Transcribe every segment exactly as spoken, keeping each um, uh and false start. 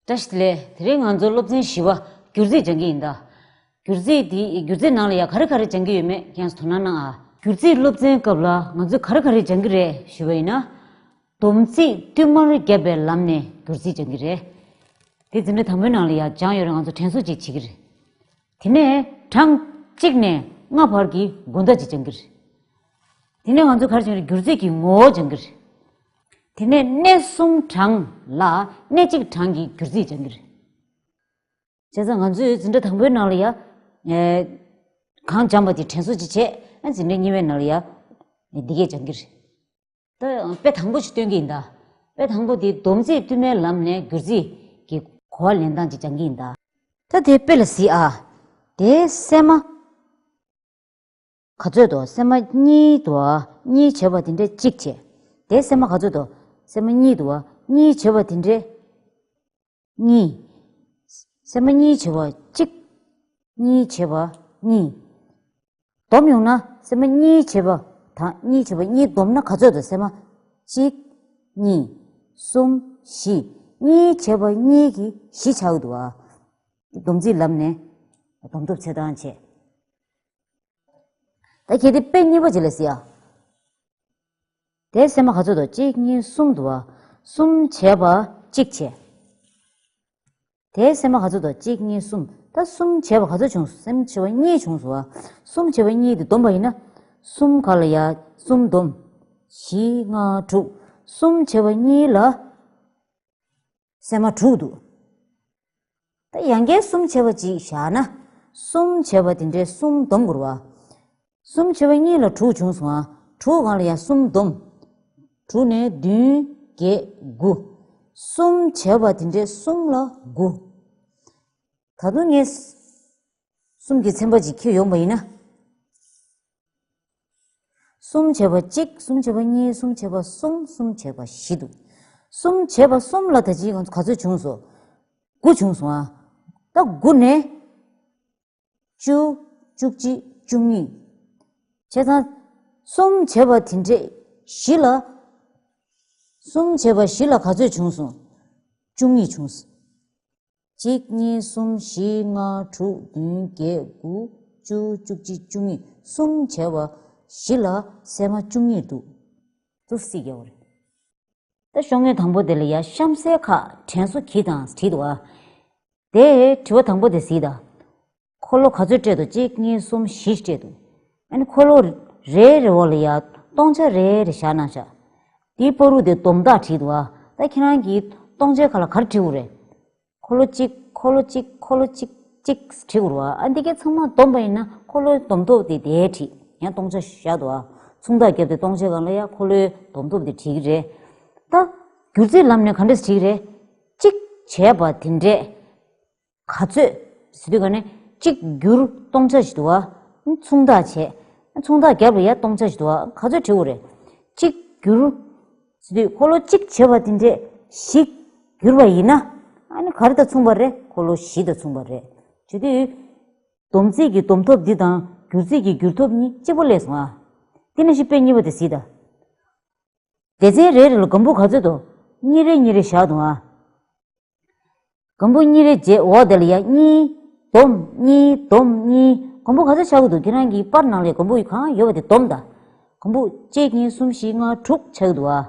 བཀྲ་ཤིས་བདེ་ལེགས། དེ་རིང་ང་ཚོ་སློབ་ཚན་བཞི་པ་སྒྱུར་རྩིས་སྦྱང་གི་ཡིན་ད། སྒྱུར་རྩིས་འདི་སྒྱུར་རྩིས་ནང་ལ་ཡ་ག་རེ་ག་རེ་སྦྱང་གི་ཡོད་མེད་ཁྱེད་རང་ཚོ་དོ་སྣང་གནང་ཨ། སྒྱུར་རྩིས་སློབ་ཚན་སྐབས་ལ་ང་ཚོས་ག་རེ་ག་རེ་སྦྱང་གི་རེད་ཞུས་པ་ཡིན་ན། སྡོམ་རྩིས་བསྟུད་མར་བརྒྱབ་པའི་ལམ་ནས་སྒྱུར་རྩིས་སྦྱང་གི་རེད། དེ་འཛིན་གྲྭ་དང་པོའི་ནང་ལ་ཡ་སྦྱང་ཡོད་རེད། ང་ཚོ་དྲན་གསོ་ཅིག་བྱེད་ཀྱི་རེད། དེ་ནས་གྲངས་གཅིག་ནས་ལྔ་བར་གྱི་དགོན་བརྡ་ཅིག་སྦྱང་གི་རེད། དེ་ནས་ང་ཚོས་ག་རེ་སྦྱང་གི་རེད། སྒྱུར་རྩིས་ཀྱི་ངོ་བོ་སྦྱང་གི་རེད། དེ་ནས་གནས་གསུམ་གྲངས་ལ་གནས་གཅིག་གྲངས་ཀྱི་སྒྱུར་རྩིས་སྦྱང་གི་རེད། བྱས་ཙང་ང་ཚོས་འཛིན་གྲྭ་དང་པོའི་ནང་ལ་ཡ། ཨེ། གང་སྦྱངས་པ་དེ་དྲན་གསོ་ཅིག་བྱས། ཨ། འཛིན་གྲྭ་གཉིས་པའི་ནང་ལ་ཡ། ཨེ། འདི་གས་སྦྱང་གི་རེད། ད་དཔེ་དང་པོ་ཞིག་སྟོན་གྱི་ཡིན་ད། དཔེ་དང་པོ་དེ་སྡོམ་རྩིས་བསྟུད་མའི་ལམ་ནས་སྒྱུར་རྩིས་ཀྱི་གོ་བ་ལེན་སྟངས་ཅིག་སྦྱང་གི་ཡིན་ད། ད་དེ་དཔེ་ལ་གཟིགས་ཨ། དེའི་སྲན་མ། ག་ཚོད་འདུག་སྲན་མ་གཉིས་འདུག་ཨ། གཉིས་བྱས་པ་དེ་འདྲས་གཅིག་བྱས། དེའི་སྲན་མ་ག་ཚོད་འདུག་སྲན་མ་གཉིས་འདུག་ཨ། གཉིས་བྱས་པ་དེ་འདྲས་གཉིས། སྲན་མ་གཉིས་བྱས་པ་གཅིག་གཉིས་བྱས་པ་གཉིས། བསྡོམས་ཡོང་ན་སྲན་མ་གཉིས་བྱས་པ་དང་གཉིས་བྱས་པ་གཉིས་བསྡོམས་ན་ག་ཚོད་འདུག་སྲན་མ་གཅིག་གཉིས། གསུམ། བཞི། གཉིས་བྱས་པ་གཉིས་ཀྱིས་བཞི་ཆགས་ཀྱི་འདུག་ཨ། སྡོམ་རྩིས་ལམ་ནས་སྡོམ་ཐོབ་ཚེ་ཐང་བྱས། ད་གལ་ཏེ་དཔེ་གཉིས་པ་ཅིག་ལ་གཟིགས་ཨ། དེའི་སྲན་མ་ག་ཚོད་འདུག་གཅིག་གཉིས། གསུམ་འདུག་ཨ། གསུམ་བྱས་པ་གཅིག་བྱས། དེའི་སྲན་མ་ག་ཚོད་འདུག་གཅིག་གཉིས། གསུམ། ད་གསུམ་བྱས་པ་ག་ཚོད་བྱུང་། སྲན་མ་བྱས་པ་གཉིས་བྱུང་སོང་ཨ། གསུམ་བྱས་པ་གཉིས་དེ་བསྡོམས་པ་ཡིན་ན། གསུམ་ག་ལ་ཡ། གསུམ་བསྡོམས། བཞི་ལྔ་དྲུག་གསུམ་བྱས་པ་གཉིས་ལ། སྲན་མ་དྲུག་འདུག་ད་ཡང་བསྐྱར་གསུམ་བྱས་པ་ཅིག་བཞག་ན། གསུམ་བྱས་པ་དེ་འདྲའི་གསུམ་བསྡོམས་དགོས་རེད་བ། གསུམ་བྱས་པ་གཉིས་ལ་དྲུག་བྱུང་སོང་ཨ། དྲུག་སྒང་ལ་ཡང་གསུམ་བསྡོམས། དྲུག་ནས་བདུན་བརྒྱད་དགུ། གསུམ་བྱས་པ་དེ་འདྲའི་གསུམ་ལ་དགུ། ད་དུང་ངས་གསུམ་གྱི་ཚན་པ་ཅིག་འཁྱེར་ཡོང་པ་ཡིན་ན། གསུམ་བྱས་པ་གཅིག་གསུམ་བྱས་པ་གཉིས། གསུམ་བྱས་པ་གསུམ། གསུམ་བྱས་པ་བཞི་འདུག་གསུམ་བྱས་པ་གསུམ་ལ་ད་ཅི་ང་ཚོ་ག་ཚོད་བྱུང་སོང་། དགུ་བྱུང་སོང་ཨ། ད་དགུ་ནས་བཅུ། བཅུ་གཅིག་བཅུ་གཉིས། བྱས་ཙང་གསུམ་བྱས་པ་དེ་འདྲས་བཞི་ལ། གསུམ་བྱས་པ་བཞི་ལ་ག་ཚོད་བྱུང་སོང་། བཅུ་གཉིས་བྱུང་སོང་། གཅིག་གཉིས། གསུམ། བཞི། ལྔ། དྲུག་བདུན། བརྒྱད། དགུ། བཅུ། བཅུ་གཅིག་བཅུ་གཉིས། གསུམ་བྱས་པ་བཞི་ལ་སྲན་མ་བཅུ་གཉིས་འདུག་ཏུ་སྲིད་རྒྱལ་བ་རེད། ད་ཤོག་ངོས་དང་པོ་དེ་ལ་ཡ་གཤམ་གསལ་ཁག་དྲན་གསོ་གྱིས་དང་བྲིས་འདུག་ཨ། དེ་དྲི་བ་དང་པོ་དེ་གཟིགས་དང་། འཁོར་ལོ་ག་ཚོད་སྤྲད་འདུག་གཅིག་གཉིས། གསུམ། བཞི་སྤྲད་འདུག་ཨ་ནི་འཁོར་ལོ་རེ་རེ་འོག་ལ་ཡ་སྟོང་ཆ་རེ་རེ་བཞག་གནང་བཞག་དེའི་བར་དུ་དེ་བསྡོམས་རྟགས་བྲིས་འདུག་ཨ། ད་ཁྱེད་རང་གིས་སྟོང་ཆའི་ཁ་ལ་ག་རེ་བྲིས་དགོས་རེད། འཁོར་ལོ་གཅིག་འཁོར་ལོ་གཅིག་འཁོར་ལོ་གཅིག་གཅིག་བྲིས་དགོས་རེད་བ། ཨ་འདི་གའི་ཚང་མ་བསྡོམས་པ་ཡིན་ན་འཁོར་ལོའི་བསྡོམས་ཐོབ་དེ་དེ་བྲིས། ཡང་སྟོང་ཆ་བཞག་འདུག་ཨ། མཚུངས་རྟགས་བརྒྱབ་སྟེ་སྟོང་ཆའི་སྒང་ལ་ཡ་འཁོར་ལོའི་བསྡོམས་ཐོབ་དེ་བྲིས་ཀྱི་རེད། ད་སྒྱུར་རྩིས་ལམ་ནས་ག་འདྲས་བྲིས་ཀྱི་རེད། གཅིག་བྱས་པ་དེ་འདྲས་ག་ཚོད་ཟེར་དུས་ག་ནས་གཅིག་བསྒྱུར་སྟོང་ཆ་ཞིག་འདུག་ཨ། མཚུངས་རྟགས་བྱས། མཚུངས་རྟགས་བརྒྱབ་ལ་ཡ་སྟོང་ཆ་ཞིག་འདུག་ཨ། ག་ཚོད་བྲིས་དགོས་རེད། གཅིག་བསྒྱུར་ཟེར་དུས་འཁོར་ལོ་གཅིག་བྱས་པ་དེ་འདྲས་བཞི་བསྒྱུར་བ་ཡིན་ན། ཨ་ནི་ག་རེ་དང་མཚུངས་པ་རེད། འཁོར་ལོ་བཞི་དང་མཚུངས་པ་རེད། བྱེད་དུས། སྡོམ་རྩིས་ཀྱི་བསྡོམས་ཐོབ་འདི་དང་སྒྱུར་རྩིས་ཀྱི་བསྒྱུར་ཐོབ་གཉིས་གཅིག་པ་སླེབས་སོང་ཨ། དེ་ནས་ཤི་དཔེ་གཉིས་པ་དེ་གཟིགས་དང་།། སྡེ་ཚན་རེ་རེ་ལ་སྒམ་པོ་ག་ཚོད་འདུག་གཉིས་རེ་གཉིས་རེ་བཞག་འདུག་ཨ། སྒམ་པོ་གཉིས་རེ་བྱས་འོག་དེ་ལ་ཡ་གཉིས། སྡོམ་གཉིས། སྡོམ་གཉིས། སྒམ་པོ་ག་ཚོད་ཆགས་ཀྱི་འདུག་ཁྱེད་རང་གི་པར་ནང་ལ་སྒམ་པོ་གང་ཡོད་པ་དེ་སྡོམ་དང་། སྒམ་པོ་གཅིག་གཉིས། གསུམ། བཞི། ལྔ། དྲུག་ཆགས་ཀྱི་འདུག་ཨ།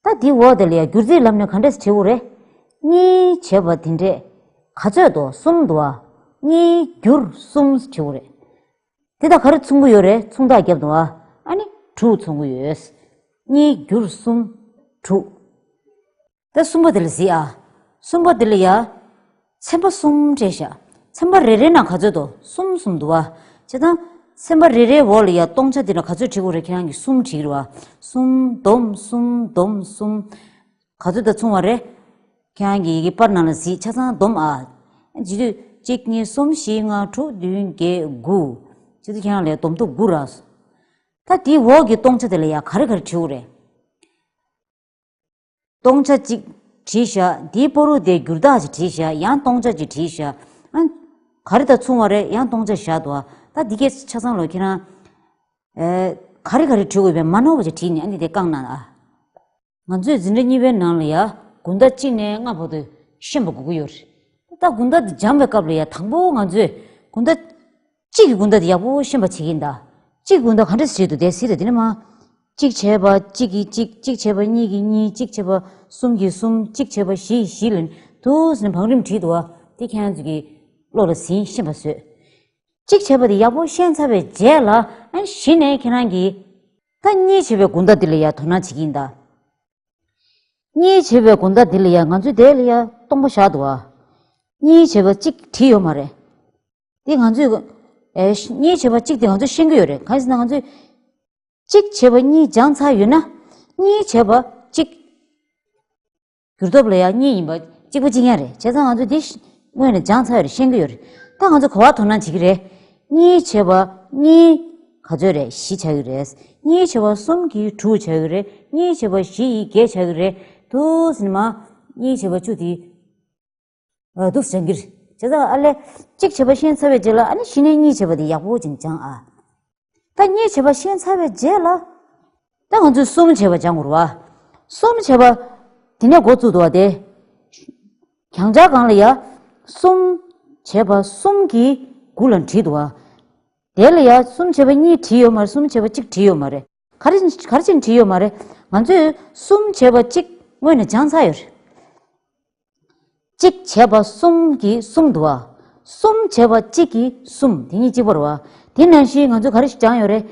ད་འདི་འོག་དེ་ལ་ཡ་སྒྱུར་རྩིས་ལམ་ནས་ག་འདྲས་བྲིས་དགོས་རེད། གཉིས་བྱས་པ་དེ་འདྲས་ག་ཚོད་འདུག་གསུམ་འདུག་ཨ། གཉིས་བསྒྱུར་གསུམ་བྲིས་དགོས་རེད། དེ་དང་ག་རེ་མཚུངས་ཀྱི་ཡོད་རེད། མཚུངས་རྟགས་བརྒྱབ་འདུག་ཨ། ཨ་ནི་དྲུག་མཚུངས་ཀྱི་ཡོད། གཉིས་བསྒྱུར་གསུམ། དྲུག་ད་གསུམ་པ་དེ་ལ་གཟིགས་ཨ། གསུམ་པ་དེ་ལ་ཡ། ཚན་པ་གསུམ་སྤྲད་བཞག་ཚན་པ་རེ་རེ་ནང་ག་ཚོད་འདུག་གསུམ་གསུམ་འདུག་ཨ། བྱས་ཙང་། ཚན་པ་རེ་རེའི་འོག་ལ་ཡ་སྟོང་ཆ་དེ་ལ་ག་ཚོད་བྲིས་དགོས་རེད། ཁྱེད་རང་གིས་གསུམ་བྲིས་རེད་བ། གསུམ། སྡོམ་གསུམ། སྡོམ་གསུམ། ག་ཚོད་དང་མཚུངས་པ་རེད། ཁྱེད་རང་གི་ཡི་གེ་པར་ནང་ལ་གཟིགས། ཆ་ཚང་སྡོམ་ཨ། བྱེད་དུས་གཅིག་གཉིས། གསུམ། བཞི། ལྔ། དྲུག་བདུན། བརྒྱད། དགུ། བྱེད་དུས་ཁྱེད་རང་ལ་སྡོམ་ཐོབ་དགུ་རག་སོང་། ད་དེའི་འོག་གི་སྟོང་ཆ་དེ་ལ་ཡ་ག་རེ་ག་རེ་བྲིས་དགོས་རེད། སྟོང་ཆ་གཅིག་བྲིས་བཞག་དེའི་བར་དུ་དེ་བསྒྱུར་རྟགས་ཅིག་བྲིས་བཞག་ཡང་སྟོང་ཆ་ཅིག་བྲིས་བཞག་ཨ། ག་རེ་དང་མཚུངས་པ་རེད། ཡང་སྟོང་ཆ་བཞག་འདུག་ཨ། ད་འདི་གས་ཆ་ཚང་ལོ་ཁྱེད་རང་། ཨེ། ག་རེ་ག་རེ་བྲིས་དགོས་པའི་མ་ནོར་བ་ཅིག་བྲིས་ནས་ཨ་ནི་དེ་བཀང་གནང་ཨ། ང་ཚོས་འཛིན་གྲྭ་གཉིས་པའི་ནང་ལ་ཡ་དགོན་བརྡ་གཅིག་ནས་ལྔ་བར་དུ་ ཤེས་པ་དགོས་ཀྱི་ཡོད་རེད། ད་དགུན་ཟླ་འདི་སྦྱང་བའི་སྐབས་ལ་ཡ་དང་པོ་ང་ཚོས་དགུན་ཟླ་གཅིག་གི་དགུན་ཟླ་དེ་ཡག་པོ་ཤེས་པ་བྱེད་ཀྱི་ཡིན་ད། གཅིག་གི་དགུན་ཟླ་ག་འདྲ་བྱེད་འདུག་དེ་གཟིགས་དང་། དེ་ནས་མ། གཅིག་བྱས་པ་གཅིག་གིས་གཅིག་གཅིག་བྱས་པ་གཉིས་ཀྱིས་གཉིས། གཅིག་བྱས་པ་གསུམ་གྱིས་གསུམ། གཅིག་བྱས་པ་བཞི་ཡིས་བཞི་ལབ་ནས་འདུག་ཟེར་ནས་བང་རིམ་བྲིས་འདུག་བ། དེ་ཁྱེད་རང་ཚོ་གི་བློ་ལ་ཟིན་ཤེས་པ་བཟོས། གཅིག་བྱས་པ་དེ་ཡག་པོ་ཤེས་ཚར་བའི་རྗེས་ལ། ཨ། གཞི་ནས་ཁྱེད་རང་གིས་ད་གཉིས་བྱས་པའི་དགུན་ཟླ་འདི་ལ་ཡ་དོ་སྣང་བྱེད་ཀྱི་ཡིན་ད། གཉིས་བྱས་པའི་དགུན་ཟླ་འདི་ལ་ཡ་ང་ཚོས་དེ་ལ་ཡ་སྟོང་པ་བཞག་འདུག་བ། གཉིས་བྱས་པ་གཅིག་བྲིས་ཡོད་མ་རེད། དེ་ང་ཚོས། ཨེ། གཉིས་བྱས་པ་གཅིག་དེ་ང་ཚོས་ཤེས་ཀྱི་ཡོད་རེད། གང་ཡིན་ཟེར་ན་ང་ཚོས་གཅིག་བྱས་པ་གཉིས་སྦྱངས་ཚར་ཡོད་ན། གཉིས་བྱས་པ་གཅིག་གྱུར་སྟོབས་ལ་ཡང་གཉིས་ཡིན་པ་གཅིག་པ་གཅིག་རྐྱང་རེད། བྱས་ཙང་ང་ཚོས་འདི་ཤ- སྔོན་ནས་སྦྱངས་ཚར་བ་རེད། ཤེས་ཀྱི་ཡོད་རེད། ད་ང་ཚོ་ག་པར་དོ་སྣང་བྱེད་ཀྱི་རེད། གཉིས་བྱས་པ་གཉིས་ག་ཚོད་རེད། བཞི་ཆགས་ཀྱི་རེད། གཉིས་བྱས་པ་གསུམ་གྱིས་དྲུག་ཆགས་ཀྱི་རེད། གཉིས་བྱས་པ་བཞི་ཡིས་བརྒྱད་ཆགས་ཀྱི་རེད། འདུག་ཟེར་ནས་མ། གཉིས་བྱས་པ་བཅུ་དེ། ཨ། འདུག་སེ་སྦྱང་གི་རེད། བྱས་ཙང་ཨ་ལས། གཅིག་བྱས་པ་ཤེས་ཚར་བའི་རྗེས་ལ། ཨ་ནི་གཞི་ནས་གཉིས་བྱས་པ་དེ་ཡག་པོ་ཅིག་སྦྱང་ཨ། ད་གཉིས་བྱས་པ་ཤེས་ཚར་བའི་རྗེས་ལ། ད་ང་ཚོས་གསུམ་བྱས་པ་སྦྱང་དགོས་རེད་བ། གསུམ་བྱས་པ། དེ་ནས་འགོ་བཙུགས་འདུག་བ་དེ། གྱང་ཆག་སྒང་ལ་ཡ། གསུམ་བྱས་པ་གསུམ་གྱིས་དགུ་ལ་བྲིས་འདུག་བ། དེ་ལ་ཡ་གསུམ་བྱས་པ་གཉིས་བྲིས་ཡོད་མ་རེད། གསུམ་བྱས་པ་གཅིག་བྲིས་ཡོད་མ་རེད། ག་རེ་ག་རེ་བྱས་ནས་བྲིས་ཡོད་མ་རེད། ང་ཚོས་གསུམ་བྱས་པ་གཅིག་སྔོན་ནས་སྦྱངས་ཚར་ཡོད་རེད། གཅིག་བྱས་པ་གསུམ་གྱིས་གསུམ་འདུག་བ། གསུམ་བྱས་པ་གཅིག་གིས་གསུམ། དེ་གཉིས་གཅིག་པ་རེད་བ། དེ་ནང་བཞིན་ང་ཚོས་ག་རེ་ཞིག་སྦྱངས་ཡོད་རེད།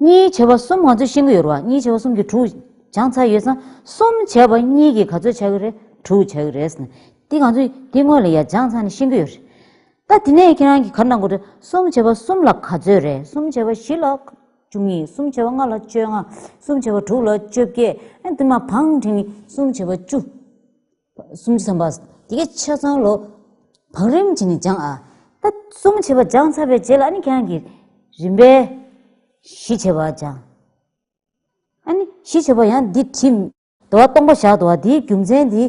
གཉིས་བྱས་པ་གསུམ་ང་ཚོས་ཤེས་ཀྱི་ཡོད་རེད་བ། གཉིས་བྱས་པ་གསུམ་གྱིས་དྲུག་སྦྱངས་ཚར་ཡོད་ཙང་། གསུམ་བྱས་པ་གཉིས་ཀྱིས་ག་ཚོད་ཆགས་ཀྱི་རེད། དྲུག་ཆགས་ཀྱི་རེད་ཟེར་ནས། དེ་ང་ཚོས་དེ་སྔོན་ལ་ཡ་སྦྱངས་ཚར་ནས་ཤེས་ཀྱི་ཡོད་རེད། ད་དེ་ནས་ཁྱེད་རང་གིས་ག་རེ་གནང་དགོས་རེད། གསུམ་བྱས་པ་གསུམ་ལ་ག་ཚོད་རེད། གསུམ་བྱས་པ་བཞི་ལ་བཅུ་གཉིས། གསུམ་བྱས་པ་ལྔ་ལ་བཅོ་ལྔ། གསུམ་བྱས་པ་དྲུག་ལ་བཅོ་བརྒྱད། ཨ། དེ་མ་བང་བསྒྲིགས་ནས་གསུམ་བྱས་པ་བཅུ། སུམ་ཅུ་སོ་གསུམ་པ། དེ་གའི་ཆ་ཚང་ལོ། བང་རིམ་བྱས་ནས་སྦྱང་ཨ། ད་གསུམ་བྱས་པ་སྦྱངས་ཚར་བའི་རྗེས་ལ། ཨ་ནི་ཁྱེད་རང་གིས་རིམ་པས་བཞི་བྱས་པ་སྦྱང་། ཨ་ནི་བཞི་བྱས་པ་ཡང་འདི་བྲིས། འདུག་བ། སྟོང་པ་བཞག་འདུག་བ། དེའི་རྒྱུ་མཚན་འདི།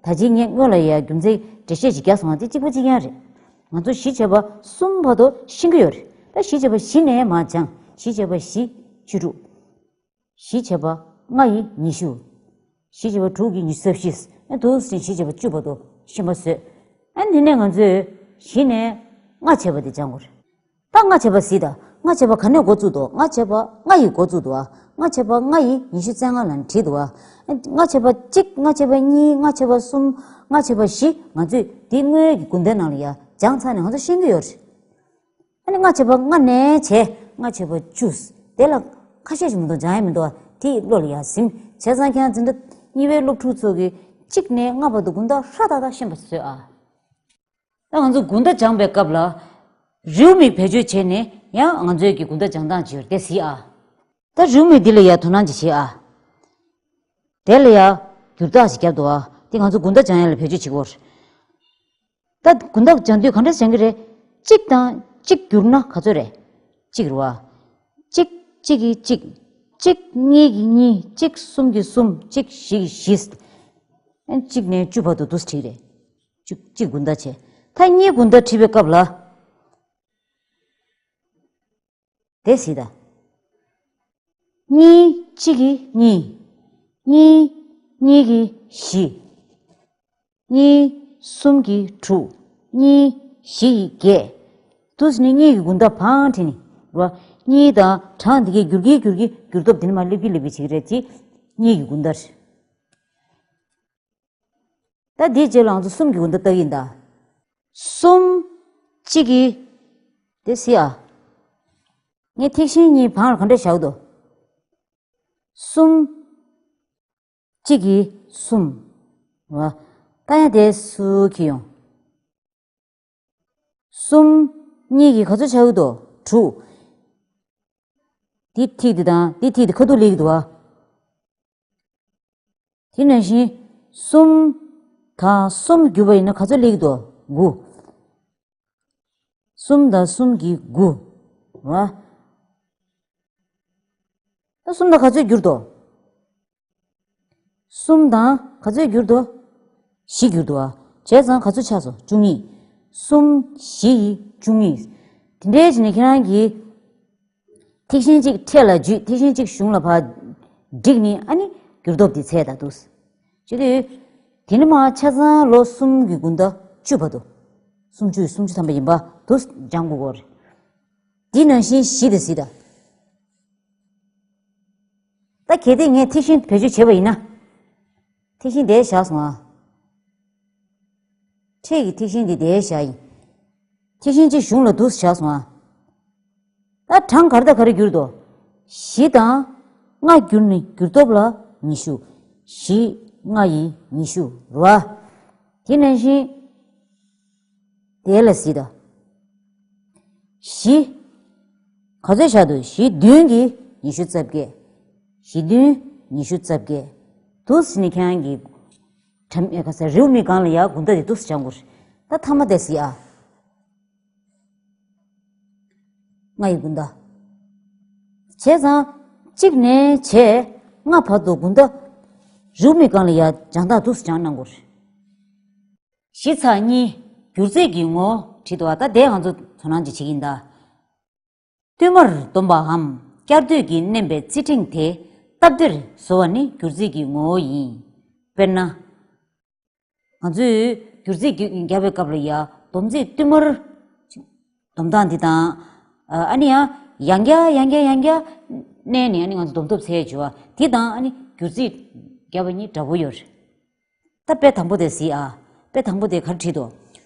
ད་ཅི་ངས་སྔོན་ལ་ཡ་རྒྱུ་མཚན་འགྲེལ་བཤད་ཅིག་བརྒྱབ་སོང་བ། དེ་གཅིག་པ་གཅིག་རྐྱང་རེད། ང་ཚོ་བཞི་བྱས་པ་གསུམ་བར་དུ་ཤེས་ཀྱི་ཡོད་རེད། ད་བཞི་བྱས་པ་བཞི་ནས་མར་སྦྱང་། བཞི་བྱས་པ་བཞི། བཅུ་དྲུག། བཞི་བྱས་པ་ལྔ་ཡིས་ཉི་ཤུ། བཞི་བྱས་པ་དྲུག་གིས་ཉི་ཤུ་རྩ་བཞི། ཨ། འདུག་སེ་བཞི་བྱས་པ་བཅུ་བར་དུ་ཤེས་པ་བཟོས། ཨ། འདི་ནས་ང་ཚོས་བཞི་ནས་ལྔ་བྱས་པ་དེ་སྦྱང་དགོས་རེད། ད་ལྔ་བྱས་པ་གཟིགས་དང་། ལྔ་བྱས་པ་ག་ནས་འགོ་བཙུགས་འདུག་ལྔ་བྱས་པ་ལྔ་ཡིས་འགོ་བཙུགས་འདུག་ཨ། ལྔ་བྱས་པ་ལྔ་ཡིས་ཉི་ཤུ་རྩ་ལྔ་ལ་བྲིས་འདུག་ཨ། ལྔ་བྱས་པ་གཅིག་ལྔ་བྱས་པ་གཉིས། ལྔ་བྱས་པ་གསུམ། ལྔ་བྱས་པ་བཞི། ང་ཚོས་འདི་སྔོན་གྱི་དགུན་ཟླའི་ནང་ལ་ཡ་སྦྱངས་ཚར་ནས་ང་ཚོ་ཤེས་ཀྱི་ཡོད་རེད། ཨ་ནི་ལྔ་བྱས་པ་ལྔ་ནས་བྱས། ལྔ་བྱས་པ་བཅུ། དེ་ལ་ཁ་ཤས་ཤིག་མི་འདུག་སྦྱང་ཡ་མི་འདུག་ཨ། དེ་བློ་ལ་ཡ་ཟིན། བྱས་ཙང་ཁྱེད་རང་འཛིན་གྲྭ་གཉིས་པའི་སློབ་ཕྲུག་ཚོ་གིས་གཅིག་ནས་ལྔ་བར་དུ་དགུན་ཟླ་ཧྲ་ཏག་ཏག་ཤེས་པ་བཟོས་ཨ། ད་ང་ཚོ་དགུན་ཟླ་སྦྱང་པའི་སྐབས་ལ། རེའུ་མིག་བེད་སྤྱོད་བྱས་ནས་ཡང་ང་ཚོའི་གི་དགུན་ཟླ་སྦྱང་སྟངས་ཅིག་ཡོད་རེད། དེ་གཟིགས་ཨ། ད་རེའུ་མིག་འདི་ལ་ཡ་དོ་སྣང་ཅིག་བྱེད་ཨ། དེ་ལ་ཡ་བསྒྱུར་རྟགས་ཤིག་བརྒྱབ་འདུག་ཨ། དེ་ང་ཚོ་དགུན་ཟླ་སྦྱང་ཡ་ལ་བེད་སྤྱོད་བྱེད་ཀྱི་ཡོད་རེད། ད་དགུན་ཟླ་སྦྱང་དུས་ག་འདྲ་སྦྱང་གི་རེད། གཅིག་དང་གཅིག་བསྒྱུར་ན་ག་ཚོད་རེད། གཅིག་རེད་བ། གཅིག་གཅིག་གིས་གཅིག་གཅིག་གཉིས་ཀྱིས་གཉིས། གཅིག་གསུམ་གྱིས་གསུམ། གཅིག་བཞི་གིས་བཞི། ཨ། གཅིག་ནས་བཅུ་བར་དུ་འདུག་སེ་བྲིས་རེད། གཅིག་གཅིག་དགུན་ཟླ་བྱས། ད་གཉིས་དགུན་ཟླ་བྲིས་པའི་སྐབས་ལ། དེ་གཟིགས་དང་། གཉིས་གཅིག་གིས་གཉིས། གཉིས་གཉིས་ཀྱིས་བཞི། གཉིས་གསུམ་གྱིས་དྲུག་གཉིས་བཞི་ཡིས་བརྒྱད། འདུག་སེ་ནས་གཉིས་ཀྱི་དགུན་ཟླ་བང་བྲིས་ནས་རེད་བ། གཉིས་དང་གྲངས་འདི་གའི་བསྒྱུར་གྱིན་བསྒྱུར་གྱིན་བསྒྱུར་སྟོབས་དེ་ནས་མར་སླེབས་ཀྱིན་སླེབས་ཀྱིན་བྱེད་ཀྱི་རེད། དེ་གཉིས་ཀྱི་དགུན་ཟླ་རེད། ད་འདིའི་རྗེས་ལ་ང་ཚོ་གསུམ་གྱི་དགུན་ཟླ་ལྟ་གི་ཡིན་ད། གསུམ་གཅིག་གིས། དེ་གཟིགས་ཨ། ངས་ཐིག་ཤིང་གཉིས་བང་ལ་ག་འདྲ་བཞག་འདུག་གསུམ་གཅིག་གིས་གསུམ། རེད་བ། ད་ཡང་དེ་སུ་འཁྱེར་ཡོང་། གསུམ་གཉིས་ཀྱིས་ག་ཚོད་ཆགས་ཀྱི་འདུག་དྲུག་འདི་ཐིག་འདི་དང་འདི་ཐིག་འདི་ཁ་ཐུག་སླེབས་ཀྱི་འདུག་བ། དེ་ནང་བཞིན་གསུམ་དང་གསུམ་བསྒྱུར་བ་ཡིན་ན་ག་ཚོད་སླེབས་ཀྱི་འདུག་དགུ། གསུམ་དང་གསུམ་གྱིས་དགུ། རེད་བ། ད་གསུམ་དང་ག་ཚོད་བསྒྱུར་འདུག་གསུམ་དང་ག་ཚོད་བསྒྱུར་འདུག་བཞི་བསྒྱུར་འདུག་བ། བྱས་ཙང་ག་ཚོད་ཆགས་སོང་། བཅུ་གཉིས། གསུམ་བཞི་ཡིས་བཅུ་གཉིས། དེ་འདྲའི་བྱས་ནས་ཁྱེད་རང་གིས་ཐིག་ཤིང་གཅིག་འཕྲེད་ལ་འཇུས། ཐིག་ཤིང་གཅིག་གཞུང་ལ་ཕར་བསྒྲིགས་ནས། ཨ་ནི་བསྒྱུར་སྟོབས་དེ་འཚོལ་ད་འདུག་བྱེད་དུས། དེ་ནི་མ་ཆ་ཚང་ལོ་གསུམ་གྱི་དགུན་ཟླ་བཅུ་བར་དུ། སུམ་ཅུ་སུམ་ཅུ་ཐམ་པ་ཡིན་པ་དུ་སྦྱང་དགོས་ཀྱི་རེད། དེ་ནང་བཞིན་བཞི་དེ་གཟིགས་དང་། ད་གལ་ཏེ་ངས་ཐིག་ཤིང་བེད་སྤྱོད་བྱས་པ་ཡིན་ན། ཐིག་ཤིང་དེ་བཞག་སོང་ཨ། འཕྲེད་ཀྱི་ཐིག་ཤིང་འདི་དེ་བཞག་ཡིན། ཐིག་ཤིང་གཅིག་གཞུང་ལ་འདུག་བཞག་སོང་ཨ། ད་གྲངས་ག་རེ་དང་ག་རེ་བསྒྱུར་ཏོ། བཞི་དང་ལྔ་བསྒྱུར་ནས་བསྒྱུར་ཐོབ་ལ་ཉི་ཤུ། བཞི་ལྔ་ཡི་ཉི་ཤུ་རེད་བ། དེ་ནང་བཞིན་དེ་ལ་གཟིགས་དང་། བཞི། ག་ཚོད་བཞག་འདུག་བཞི་བདུན་གྱིས་ཉི་ཤུ་རྩ་བརྒྱད། བཞི་བདུན་ཉི་ཤུ་རྩ་བརྒྱད། འདུག་ཟེར་ནས་ཁྱེད་རང་གི་གྲམ་ཨེ་ག་ས་རེའུ་མིག་སྒང་ལ་ཡ་དགུན་ཟླ་དེ་འདུག་སེ་སྦྱང་དགོས་རེད། ད་ཐ་མ་དེ་གཟིགས་ཨ། ལྔ་ཡི་དགུན་ཟླ། བྱས་ཙང་གཅིག་ནས་བྱས་ལྔ་བར་དུ་དགུན་ཟླ་རེའུ་མིག་སྒང་ལ་ཡ་སྦྱང་སྟངས་འདུག་སེ་སྦྱང་གནང་དགོས་རེད། བཞི་ཚེག་གཉིས། སྒྱུ་རྩལ་གྱི་ངོ་བོ་བྲིས་འདུག་བ། ད་དེ་ང་ཚོ་དོ་སྣང་ཅིག་བྱེད་ཀྱི་ཡིན་ད། བསྟུད་མར་བསྡོམས་པའམ་བསྐྱར་ཟློས་ཀྱིས་མནན་པའི་རྩིས་ཕྲེང་དེ་སྟབས་བདེར་བཟོ་བ་ནི་སྒྱུ་རྩལ་གྱི་ངོ་བོ་ཡིན། དཔེར་ན། ང་ཚོས་སྒྱུ་རྩལ་རྒྱུ་རྒྱག་པའི་སྐབས་ལ་ཡ་སྡོམ་རྩིས་བསྟུད་མར་སྡོམ་སྟངས་འདི་དང་། ཨ་ནི་ཡང་ཡང་བསྐྱར་ཡང་བསྐྱར་ཡང་བསྐྱར་མནན་ནས་ཨ་ནི་ང་ཚོ་སྡོམ་ཐབས་བྱས་བྱུང་བ་འདི་དང་ཨ་ནི་སྒྱུ་རྩལ་རྒྱག་པ་གཉིས་འདྲ་པོ་ཡོད་རེད། ད་དཔེ་དང་པོ་དེ་གཟིགས་ཨ། དཔེ་དང་པོ་དེ་ག་རེ་བྲིས་འདུག་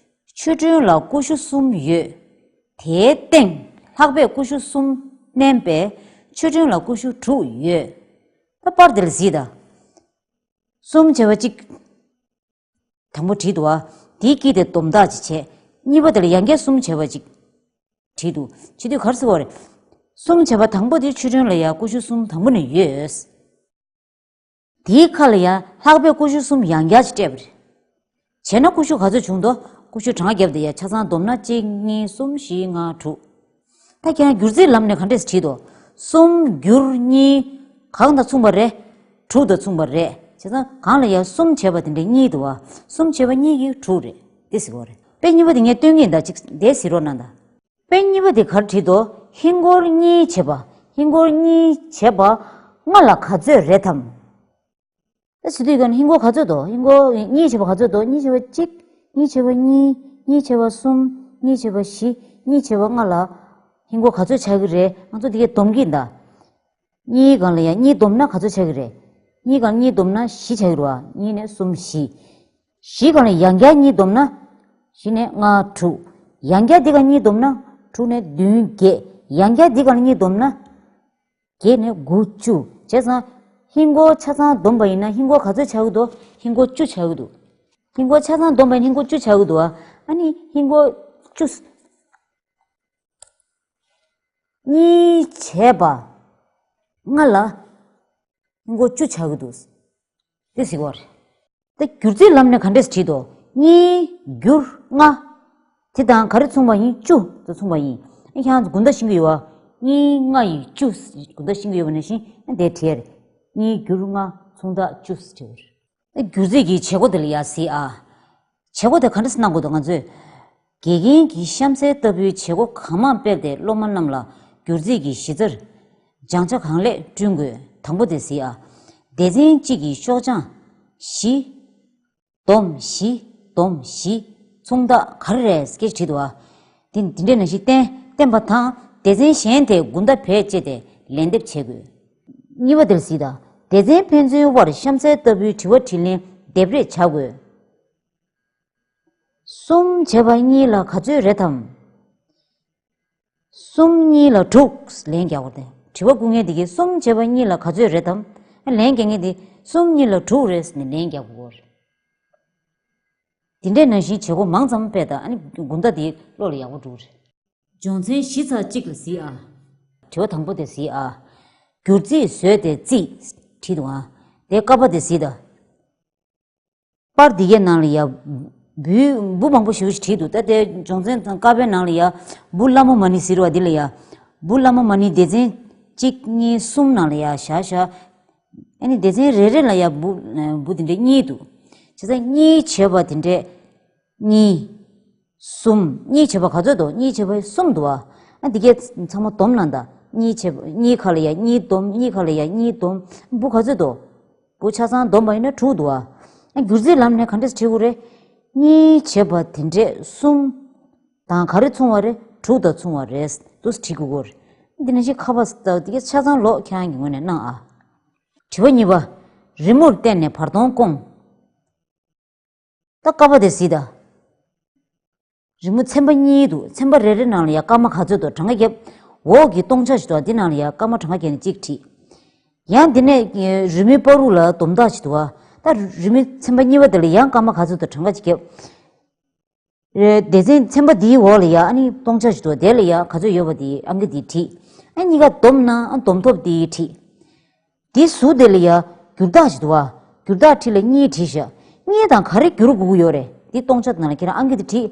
ཆོས་སྒྲོན་ལ་ཀུ་ཤུ་གསུམ་ཡོད། དེའི་སྟེང་ལྷག་པས་ཀུ་ཤུ་གསུམ་མནན་པས་ཆོས་སྒྲོན་ལ་ཀུ་ཤུ་དྲུག་ཡོད། ད་པར་དེ་ལ་གཟིགས་དང་། གསུམ་བྱས་པ་གཅིག་དང་པོ་བྲིས་འདུག་བ། དེའི་དཀྱིལ་དེ་སྡོམ་རྟགས་ཅིག་བྱས། གཉིས་པ་དེ་ལ་ཡང་བསྐྱར་གསུམ་བྱས་པ་ཅིག་བྲིས་འདུག་བྱེད་དུས་ག་རེ་ཟེར་བ་རེད། གསུམ་བྱས་པ་དང་པོ་དེ་ཆོས་སྒྲོན་ལ་ཡ་ཀུ་ཤུ་གསུམ་དང་པོ་ནས་ཡོད། དེའི་ཁ་ལ་ཡ་ལྷག་པས་ཀུ་ཤུ་གསུམ་ཡང་བསྐྱར་ཅིག་སྤྲད་པ་རེད། བྱས་ན་ཀུ་ཤུ་ག་ཚོད་བྱུང་འདུག་ཀུ་ཤུ་གྲངས་བརྒྱབ་དེ་ཡ་ཆ་ཚང་བསྡོམས་ན་གཅིག་གཉིས་གསུམ་བཞི་ལྔ་དྲུག་ད་ཁྱེད་རང་སྒྱུ་རྩལ་ལམ་ནས་ག་འདྲས་བྲིས་འདུག་གསུམ་བསྒྱུར་གཉིས། གང་དང་མཚུངས་པ་རེད། དྲུག་དང་མཚུངས་པ་རེད། བྱས་ཙང་གང་ལ་ཡང་གསུམ་བྱས་པ་དེ་འདྲ་གཉིས་འདུག་བ། གསུམ་བྱས་པ་གཉིས་ཀྱིས་དྲུག་རེད། དེ་ཟེར་བ་རེད། དཔེ་གཉིས་པ་དེ་ངས་སྟོན་གྱི་ཡིན་ད་ཅིག་དེ་གཟིགས་རོགས་གནང་དང་། དཔེ་གཉིས་པ་དེ་ག་རེ་བྲིས་འདུག་ཧིན་སྒོར་གཉིས་བྱས་པ། ཧིན་སྒོར་གཉིས་བྱས་པ་ལྔ་ལ་ག་ཚོད་རེད་དམ། ད་བྱེད་དུས་ཀྱང་ཧིན་སྒོར་ག་ཚོད་འདུག་ཧིན་སྒོར་གཉིས་བྱས་པ་ག་ཚོད་འདུག་གཉིས་བྱས་པ་གཅིག་གཉིས་བྱས་པ་གཉིས། གཉིས་བྱས་པ་གསུམ། གཉིས་བྱས་པ་བཞི། གཉིས་བྱས་པ་ལྔ་ལ། ཧིན་སྒོར་ག་ཚོད་ཆགས་ཀྱི་རེད། ང་ཚོ་འདི་གའི་སྡོམ་གྱི་ཡིན་ད། གཉིས་སྒང་ལ་ཡང་གཉིས་བསྡོམས་ན་ག་ཚོད་ཆགས་ཀྱི་རེད། གཉིས་སྒང་གཉིས་བསྡོམས་ན་བཞི་ཆགས་ཀྱི་རེད་བ། གཉིས་ནས་གསུམ་བཞི། བཞི་སྒང་ལ་ཡང་བསྐྱར་གཉིས་བསྡོམས་ན། བཞི་ནས་ལྔ་དྲུག་ཡང་བསྐྱར་འདི་སྒང་གཉིས་བསྡོམས་ན། དྲུག་ནས་བདུན་བརྒྱད། ཡང་བསྐྱར་འདི་སྒང་ལ་གཉིས་བསྡོམས་ན། བརྒྱད་ནས་དགུ་བཅུ། བྱས་ཙང་། ཧིན་སྒོར་ཆ་ཚང་བསྡོམས་པ་ཡིན་ན་ཧིན་སྒོར་ག་ཚོད་ཆགས་ཀྱི་འདུག་ཧིན་སྒོར་བཅུ་ཆགས་ཀྱི་འདུག་ཧིན་སྒོར་ཆ་ཚང་བསྡོམས་པ་ཡིན་ན་ཧིན་སྒོར་བཅུ་ཆགས་ཀྱི་འདུག་ཨ་ནི་ཧིན་སྒོར་བཅུ། གཉིས་བྱས་པ་ལྔ་ལ་ཧིན་སྒོར་བཅུ་ཆགས་ཀྱི་འདུག་དེ་གཟིགས་པ་རེད། ད་སྒྱུ་རྩལ་ལམ་ནས་ག་འདྲས་བྲིས་འདུག་གཉིས་བསྒྱུར་ལྔ། དེ་དང་ག་རེ་མཚུངས་པ་ཡིན། བཅུ་དང་མཚུངས་པ་ཡིན། ཨ་ཁྱེད་རང་ཚོ་དགུན་ཟླ་ཤེས་ཀྱི་ཡོད་བ། གཉིས་ལྔ་ཡི་བཅུ། དགུན་ཟླ་ཤེས་ཀྱི་ཡོད་པ་ནང་བཞིན་ཨ་དེ་བྲིས་ཡ་རེད། གཉིས་བསྒྱུར་ལྔ་མཚུངས་རྟགས་བཅུ་བྲིས་པ་རེད། ད་སྒྱུ་རྩལ་གྱི་བྱེད་སྒོ་དེ་ལ་ཡ་གཟིགས་ཨ། བྱེད་སྒོ་དེ་ག་འདྲས་གནང་དགོས་འདུག་ང་ཚོས། དགེ་རྒན་གྱིས་གཤམ་གསལ་ལྟ་བུའི་བྱེད་སྒོ་གང་མང་སྤེལ་ཏེ་སློབ་མ་རྣམས་ལ་སྒྱུ་རྩལ་གྱི་གཞི་རྩར་སྦྱང་བྱ་གང་ལེགས་བསྐྲུན་དགོས། དང་པོ་དེ་གཟིགས་ཨ། སྡེ་ཚན་གཅིག་གི་ཤོག་བྱང་བཞི། སྡོམ་བཞི། སྡོམ་བཞི། མཚུངས་རྟགས་ག་རེ་རེད་སྐད་ཆ་དྲིས་འདུག་ཨ། དེ་འདི་འདྲའི་ནང་བཞིན་བསྟན་བསྟན་པ་དང་སྡེ་ཚན་གཞན་དེ་དགུན་ཟླ་བེད་སྤྱད་དེ་ལན་འདེབས་བྱེད་དགོས། གཉིས་པ་དེར་གཟིགས་དང་། སྡེ་ཚན་ཕན་ཚུན་དབར་གཤམ་གསལ་ལྟ་བུའི་དྲི་བ་དྲིས་ལན་ལྡེབ་རེས་བྱ་དགོས། གསུམ་བྱས་པ་གཉིས་ལ་ག་ཚོད་རེད་དམ། གསུམ་གཉིས་ལ་དྲུག་ལན་རྒྱག་དགོས་ཏེ། དྲི་བ་བསྐུལ་མཁན་དེ་གིས་གསུམ་བྱས་པ་གཉིས་ལ་ག་ཚོད་རེད་དམ། ལན་རྒྱག་མཁན་དེ་གསུམ་གཉིས་ལ་དྲུག་རེད་ཟེར་ནས་ལན་རྒྱག་དགོས་རེད། དེ་འདྲའི་ནང་བཞིན་བྱེད་སྒོ་མང་ཙམ་སྤེལ་དང་ཨ་ནི་དགུན་ཟླ་དེ་བློ་ལ་ཡག་པོ་འགྲོ་གི་རེད། སྦྱོང་ཚན་བཞི་ཚེག་གཅིག་ལ་གཟིགས་ཨ། དྲི་བ་དང་པོ་དེ་གཟིགས་ཨ། སྒྱུ་རྩིས་བཟོས་ཏེ་རྩིས་བྲིས་འདུག་ཨ། དེ་ཀ་པ་དེ་གཟིགས་དང་། པར་འདི་གའི་ནང་ལ་ཡ། འབུ་འབུ་མང་པོ་ཞེ་པོ་ཞིག་བྲིས་འདུག་ད་དེ་སྦྱོང་ཚན་དང་ཀ་པའི་ནང་ལ་ཡ། འབུ་ལྷ་མོ་མ་ནི་ཟེར་བ་འདི་ལ་ཡ། འབུ་ལྷ་མོ་མ་ནི་སྡེ་ཚན་གཅིག་གཉིས་གསུམ་ནང་ལ་ཡ་བཞག་བཞག་ཨ་ནི་སྡེ་ཚན་རེ་རེ་ལ་ཡ་འབུ་འབུ་དེ་འདྲས་གཉིས་འདུག་བྱས་ཙང་གཉིས་བྱས་པ་དེ་འདྲས་གཉིས། གསུམ། གཉིས་བྱས་པ་ག་ཚོད་འདུག་གཉིས་བྱས་པ་གསུམ་འདུག་ཨ། ཨ་འདི་གས་ཚང་མ་བསྡོམས་གནང་དང་། གཉིས་བྱས་པ་གཉིས་ཁ་ལ་ཡ་གཉིས་བསྡོམས། གཉིས་ཁ་ལ་ཡ་གཉིས་བསྡོམས། འབུ་ག་ཚོད་འདུག་འབུ་ཆ་ཚང་བསྡོམས་པ་ཡིན་ན་དྲུག་འདུག་ཨ། ཨ་སྒྱུར་རྩིས་ལམ་ནས་ག་འདྲས་བྲིས་དགོས་རེད། གཉིས་བྱས་པ་དེ་འདྲས་གསུམ་དང་ག་རེ་མཚུངས་པ་རེད། དྲུག་དང་མཚུངས་པ་རེད། འདུག་སེ་བྲིས་དགོས་ཀྱི་རེད། འདི་ནང་བཞིན་ཁ་པ་ཟེར་དེ་ག་ཆ་ཚང་ལོག་ཁྱེད་རང་གི་ངོས་ནས་གནང་ཨ། དྲི་བ་གཉིས་པ། རི་མོར་བལྟས་ནས་བར་སྟོང་སྐོང་། ད་ཀ་པ་དེ་གཟིགས་དང་། རི་མོ་ཚན་པ་གཉིས་འདུག་ཚན་པ་རེ་རེ་ནང་ལ་ཡ་སྐར་མ་ག་ཚོད་འདུག་གྲངས་ཀ་བརྒྱབ། འོག་གི་སྟོང་ཆ་ཞིག་འདུག་འདི་ནང་ལ་ཡ་སྐར་མ་གྲངས་ཀ་བརྒྱབ་ནས་གཅིག་བྲིས། ཡང་འདི་ནས་རི་མོའི་བར་རུ་ལ་སྡོམ་རྟགས་ཤིག་འདུག་བ། ད་རི་མོའི་ཚན་པ་གཉིས་པ་དེ་ལ་ཡང་སྐར་མ་ག་ཚོད་འདུག་གྲངས་ཀ་གཅིག་བརྒྱབ། རེད། སྡེ་ཚན་ཚན་པ་འདིའི་འོག་ལ་ཡ་ཨ་ནི་སྟོང་ཆ་ཞིག་འདུག་དེ་ལ་ཡ་ག་ཚོད་ཡོད་པ་དེ་ཨང་ཀི་འདི་བྲིས། ཨ་གཉིས་ཀ་བསྡོམས་ན་ཨ་སྡོམ་ཐོབ་འདི་བྲིས། འདི་ཟུར་དེ་ལ་ཡ་འགྱུར་རྟགས་ཤིག་འདུག་བ། འགྱུར་རྟགས་འཁྲིས་ལ་གཉིས་བྲིས་ཤག་གཉིས་དང་ག་རེ་བསྒྱུར་དགོས་ཀྱི་ཡོད་རེད། འདི་སྟོང་ཆ་ནང་ལ་ཁྱེད་རང་ཨང་ཀི་འདི་བྲིས།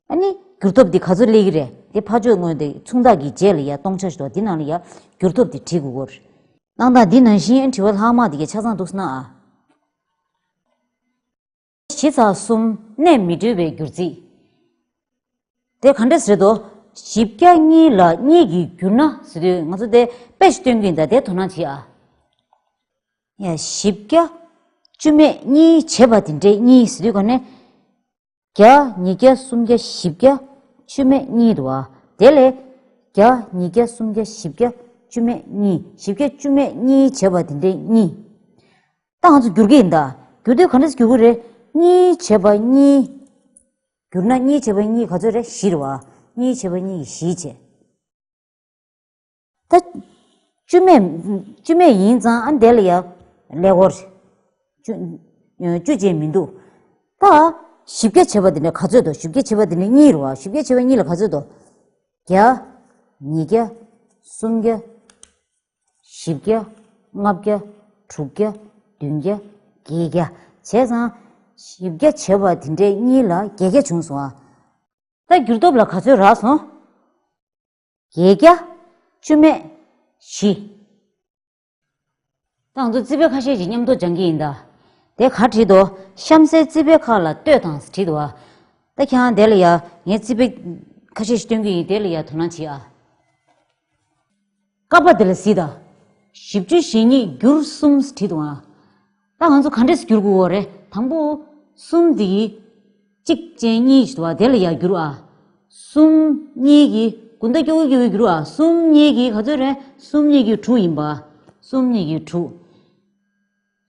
ཨ་ནི་འགྱུར་ཐོབ་འདི་ག་ཚོད་སླེབས་ཀྱི་རེད། དེ་ཕར་ཕྱོགས་ངོས་དེ་མཚུངས་རྟགས་ཀྱི་རྗེས་ལ་ཡ་སྟོང་ཆ་ཞིག་འདུག་འདི་ནང་ལ་ཡ་འགྱུར་ཐོབ་འདི་བྲིས་དགོས་ཀྱི་ཡོད་རེད། གནང་སྟངས་འདི་ནང་བཞིན་ཨ་དྲི་བ་ལྷག་མ་འདི་གའི་ཆ་ཚང་འདུག་སེ་གནང་ཨ། བཞི་ཚེག་གསུམ། གནད་མི་འགྲོ་བའི་སྒྱུར་རྩིས། དེ་ག་འདྲས་རེད་དོ། བཞི་བརྒྱ་གཉིས་ལ་གཉིས་ཀྱིས་བསྒྱུར་ན་ཟེར་དུས་ང་ཚོ་དེ་དཔེ་ཞིག་སྟོན་གྱི་ཡིན། ད་དེ་དོ་སྣང་བྱེད་ཨ། ཡ་བཞི་བརྒྱ་བཅུ་མེད་གཉིས་བྱས་པ་དེ་འདྲས་གཉིས་ཟེར་དུས་ག་ནས། བརྒྱ། ཉིས་བརྒྱ། སུམ་བརྒྱ། བཞི་བརྒྱ། བཅུ་མེད་གཉིས་འདུག་བ། དེ་ལས་བརྒྱ། ཉིས་བརྒྱ། སུམ་བརྒྱ། བཞི་བརྒྱ། བཅུ་མེད་གཉིས། བཞི་བརྒྱ་བཅུ་མེད་གཉིས་བྱས་པ་དེ་འདྲས་གཉིས། ད་ང་ཚོ་བསྒྱུར་གྱི་ཡིན་ད། བསྒྱུར་དུས་ག་འདྲས་བསྒྱུར་གྱི་རེད། གཉིས་བྱས་པ་གཉིས། བསྒྱུར་ན་གཉིས་བྱས་པ་གཉིས་ག་ཚོད་རེད། བཞི་རེད་བ། གཉིས་བྱས་པ་གཉིས་ཀྱིས་བཞི་བྱས། ད་བཅུ་མེད། བཅུ་མེད་ཡིན་ཙང་ཨ་འདས་ལ་ཡ་ཀླད་ཀོར་བཅུ། བཅུ་ཅན་མི་འདུག་ད་བཞི་བརྒྱ་བྱས་པ་དེ་ནས་ག་ཚོད་འདུག་བཞི་བརྒྱ་བྱས་པ་དེ་ནས་གཉིས་རེད་བ། བཞི་བརྒྱ་བྱས་པ་གཉིས་ལ་ག་ཚོད་འདུག་བརྒྱ། ཉིས་བརྒྱ། སུམ་བརྒྱ། བཞི་བརྒྱ། ལྔ་བརྒྱ། དྲུག་བརྒྱ། བདུན་བརྒྱ། བརྒྱད་བརྒྱ། བྱས་ཙང་། བཞི་བརྒྱ་བྱས་པ་དེ་འདྲས་གཉིས་ལ་བརྒྱད་བརྒྱ་བྱུང་སོང་ཨ། ད་འགྱུར་ཐོབ་ལ་ག་ཚོད་རག་སོང་། བརྒྱད་བརྒྱ། བཅུ་མེད། བཞི། ད་ང་ཚོ་རྩིས་དཔེ་ཁ་ཤས་ཤིག་མཉམ་དུ་སྦྱང་གི་ཡིན་ད། དེ་ག་བྲིས་འདུག་གཤམ་གསལ་རྩིས་དཔེ་ཁག་ལ་ལྟོས་དང་བྲིས་འདུག་བ། ད་ཁྱེད་རང་དེ་ལ་ཡ་ངས་རྩིས་དཔེ་ཁ་ཤས་ཤིག་སྟོན་གི་ཡིན། དེ་ལ་ཡ་དོ་སྣང་བྱེད་ཨ། ཀ་པ་དེ་ལ་གཟིགས་དང་། བཞི་བཅུ་ཞེ་གཉིས་བསྒྱུར་གསུམ་བྲིས་འདུག་ཨ། ད་ང་ཚོ་ག་འདྲས་སེ་བསྒྱུར་དགོས་རེད། དང་པོ་གསུམ་འདི་གཅིག་ཅན་གཉིས་ཤིག་འདུག་ཨ། དེ་ལ་ཡ་བསྒྱུར་ཨ། གསུམ་གཉིས་ཀྱིས་དགུ་ཟླ་སྐྱོ་བོ་སྐྱོ་བོ་བསྒྱུར་ཨ། གསུམ་གཉིས་ཀྱིས་ག་ཚོད་རེད། གསུམ་གཉིས་ཀྱིས་དྲུག་ཡིན་པ། གསུམ་གཉིས་ཀྱིས་དྲུག་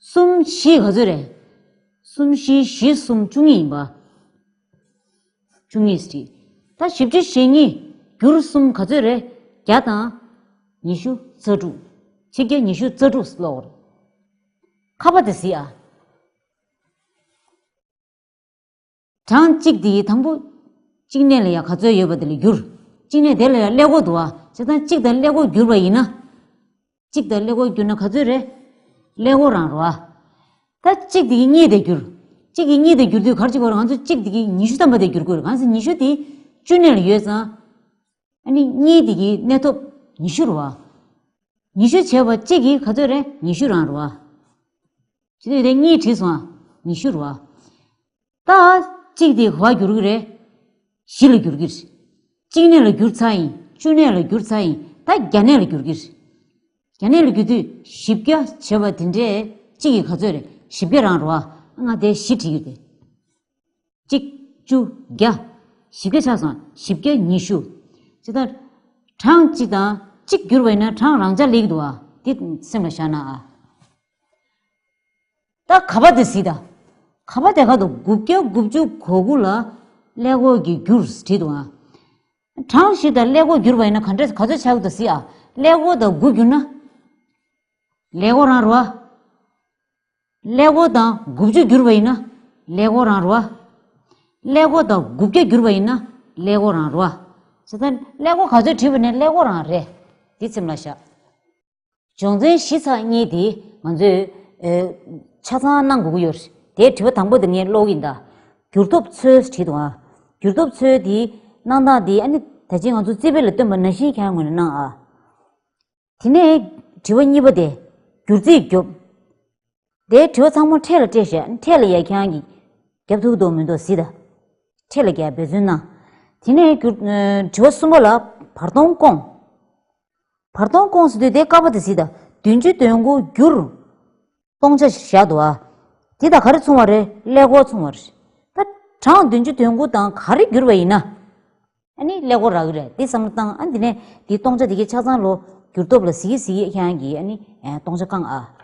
གསུམ་བཞི་ག་ཚོད་རེད། གསུམ་བཞི་བཞི་གསུམ་བཅུ་གཉིས་ཡིན་པ། བཅུ་གཉིས་སྲིད། ད་བཞི་བཅུ་ཞེ་གཉིས་བསྒྱུར་གསུམ་ག་ཚོད་རེད། བརྒྱ་དང་ཉི་ཤུ་རྩ་དྲུག་ཆིག་བརྒྱ་ཉི་ཤུ་རྩ་དྲུག་ཀློག་རེད། ཁ་པ་དེ་གཟིགས་ཨ། གྲངས་གཅིག་དེ་དང་པོ་གཅིག་གནས་ལ་ཡ་ག་ཚོད་ཡོད་པ་དེ་ལ་བསྒྱུར། གཅིག་གནས་དེ་ལ་ཡ་ཀླད་ཀོར་འདུག་ཨ། བྱས་ཙང་གཅིག་དང་ཀླད་ཀོར་བསྒྱུར་བ་ཡིན་ན། གཅིག་དང་ཀླད་ཀོར་བསྒྱུར་ན་ག་ཚོད་རེད། ཀླད་ཀོར་རང་རེད་བ། ད་གཅིག་དེ་གིས་གཉིས་དེ་བསྒྱུར། གཅིག་གིས་གཉིས་དེ་བསྒྱུར་དུས་ག་རེ་བྱེད་དགོས་རེད། ང་ཚོ་གཅིག་དེ་གིས་ཉི་ཤུ་ཐམ་པ་དེ་བསྒྱུར་དགོས་རེད། གང་ཟེར་ཉི་ཤུ་དེ་བཅུ་གནས་ལ་ཡོད་ཙང་། ཨ་ནི་གཉིས་དེ་གིས་གནས་ཐོབ་ཉི་ཤུ་རེད་བ། ཉི་ཤུ་བྱས་པ་གཅིག་གིས་ག་ཚོད་རེད། ཉི་ཤུ་རང་རེད་བ། བྱེད་དུས་དེ་གཉིས་བྲིས་སོང་ཨ། ཉི་ཤུ་རེད་བ། ད་གཅིག་དེ་ག་པར་བསྒྱུར་གྱི་རེད། བཞི་ལ་བསྒྱུར་གྱི་རེད། གཅིག་གནས་ལ་བསྒྱུར་ཚར་ཡིན། བཅུ་གནས་ལ་བསྒྱུར་ཚར་ཡིན། ད་བརྒྱ་གནས་ལ་བསྒྱུར་གྱི་རེད། བརྒྱ་གནས་ལ་བསྒྱུར་དུས་བཞི་བརྒྱ་བྱས་པ་དེ་འདྲས་གཅིག་གིས་ག་ཚོད་རེད། བཞི་བརྒྱ་རང་རེད་བ། ང་དེ་བཞི་བྲིས་ཡོད་དེ། གཅིག་བཅུ་བརྒྱ། བཞི་བརྒྱ་ཆགས་སོང་། བཞི་བརྒྱ་ཉི་ཤུ། ཇི་ལྟར། གྲངས་གཅིག་དང་གཅིག་བསྒྱུར་བ་ཡིན་ན་གྲངས་རང་འཇགས་སླེབས་ཀྱི་འདུག་བ། འདི་སེམས་ལ་བཞག་ན་ཨ། ད་ག་པ་དེ་གཟིགས་དང་། ག་པ་དེ་ག་འདུག་དགུ་བརྒྱ་དགུ་བཅུ་གོ་དགུ་ལ་ཀླད་ཀོར་གྱིས་བསྒྱུར་བྲིས་འདུག་ཨ། གྲངས་ཤིག་དང་ཀླད་ཀོར་བསྒྱུར་བ་ཡིན་ན་ག་འདྲས་ག་ཚོད་ཆགས་ཀྱི་འདུག་གཟིགས་ཨ། ཀླད་ཀོར་དང་དགུ་བསྒྱུར་ན། ཀླད་ཀོར་རང་རེད་བ། ཀླད་ཀོར་དང་དགུ་བཅུ་བསྒྱུར་བ་ཡིན་ན་ཀླད་ཀོར་རང་རེད་བ། ཀླད་ཀོར་དང་དགུ་བརྒྱ་བསྒྱུར་བ་ཡིན་ན་ཀླད་ཀོར་རང་རེད་བ། བྱས་ཙང་ཀླད་ཀོར་ག་ཚོད་བྲིས་པ་ནས་ཀླད་ཀོར་རང་རེད། འདི་སེམས་ལ་བཞག་སྦྱོང་ཚན་བཞི་ཚེག་གཉིས་དེ་ང་ཚོས་ཨེ་ཆ་ཚང་གནང་དགོས་ཀྱི་ཡོད་རེད། དེའི་དྲི་བ་དང་པོ་དེ་ངས་ཀློག་གི་ཡིན་ད། འགྱུར་ཐོབ་ཚོད་བྲིས་འདུག་ཨ། འགྱུར་ཐོབ་ཚོད་དེ་གནང་སྟངས་དེ་ཨ་ནི་ད་ཅི་ང་ཚོ་རྩིས་དཔེ་ལ་སྟོན་པ་ནང་བཞིན་ཁྱེད་རང་ངོས་ནས་གནང་ཨ། དེ་ནས་དྲི་བ་གཉིས་པ་དེ། འགྱུར་རྩིས་རྒྱོབ། དེའི་དྲི་བ་ཚང་མ་ཕྲད་ལ་སྤྲད་བཞག་ཕྲད་ལ་ཡ་ཁྱེད་རང་གིས་རྒྱབ་ཐུབ་འདུག་མི་འདུག་གཟིགས་དང་། ཕྲད་ལ་རྒྱག་འབད་བརྩོན་གནང་། དེ་ནས་འགྱུར། ཨ། དྲི་བ་གསུམ་པ་ལ་བར་སྟོང་སྐོང་། བར་སྟོང་སྐོང་ཟེར་དུས་དེ་ཀ་པ་དེ་གཟིགས་དང་། བདུན་ཅུ་དོན་དགུ་བསྒྱུར། སྟོང་ཆ་བཞག་འདུག་ཨ། དེ་དང་ག་རེ་མཚུངས་པ་རེད། ཀླད་ཀོར་མཚུངས་པ་རེད། ད་གྲངས་བདུན་ཅུ་དོན་དགུ་དང་ག་རེ་བསྒྱུར་བ་ཡིན་ན། ཨ་ནི་ཀླད་ཀོར་རག་གི་རེད། དེ་བསམ་བློ་བཏང་། ཨ་ནི་དེ་ནས་དེའི་སྟོང་ཆ་དེ་གའི་ཆ་ཚང་ལོ་བསྒྱུར་ཐོབ་ལ་གཟིགས་གཟིགས་ཁྱེད་རང་གིས་ཨ་ནི་ཨེ་སྟོང་ཆ་བསྐང་ཨ།